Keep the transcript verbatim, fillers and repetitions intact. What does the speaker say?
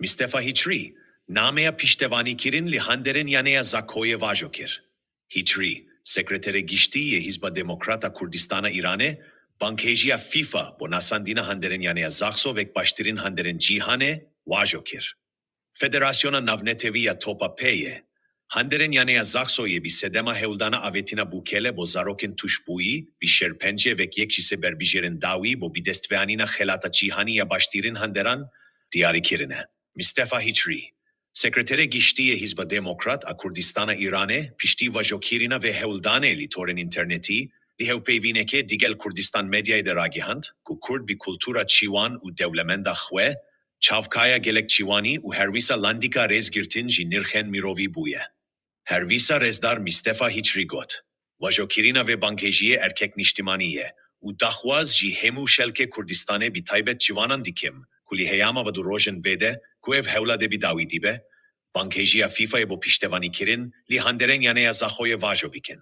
Mistefa Hiçrî, nameya piştevanîkirin li handerên Yaneya Zaxoyê vajo kir. Hiçrî, Sekreterê Giştî yê Hizba Demokrat a Kurdistana Îranê, bangkêjiya FIFA bo nasandina handerên Yaneya Zaxo wek baştirîn handerên cîhanê, vajo kir. Federasyona Navnetewî ya Topa Pê yê handerên Yaneya Zaxo yê bi sedema hewldana avêtina bûkele bo zarokên tûşbûyî, bi şêrpencê wek yek ji sê berbijêrên dawî bo bidestveanîna xelata cîhanî ya baştirîn handeran, diyarî kirine. Mistefa Hiçrî, Sekreterê Giştî yê Hizba Demokrat a Kurdistana Îranê, piştî vajokirina vê hewldanê li torên înternetî, li hevpeyvînekê digel Kurdistan Medyayê de ragihand ku Kurd bi kultura çiwan û dewlemenda xwe, çavkaya gelek çiwanî û herwisa landika rêzgirtin ji nirxên mirovî bûye. Herwisa rêzdar Mistefa Hiçrî got, vajokirina vê bangkêjiyê erkek niştimanî ye û daxwaz ji hemû şelkê Kurdistanê bi taybet çiwanan dikim ku li heyama ve du rojan vê de ku ev hewla de bi dawî dibe, bangkêjiya FIFAyê bo piştevanîkirin li handerên Yaneya Zaxoyê vajo bikin.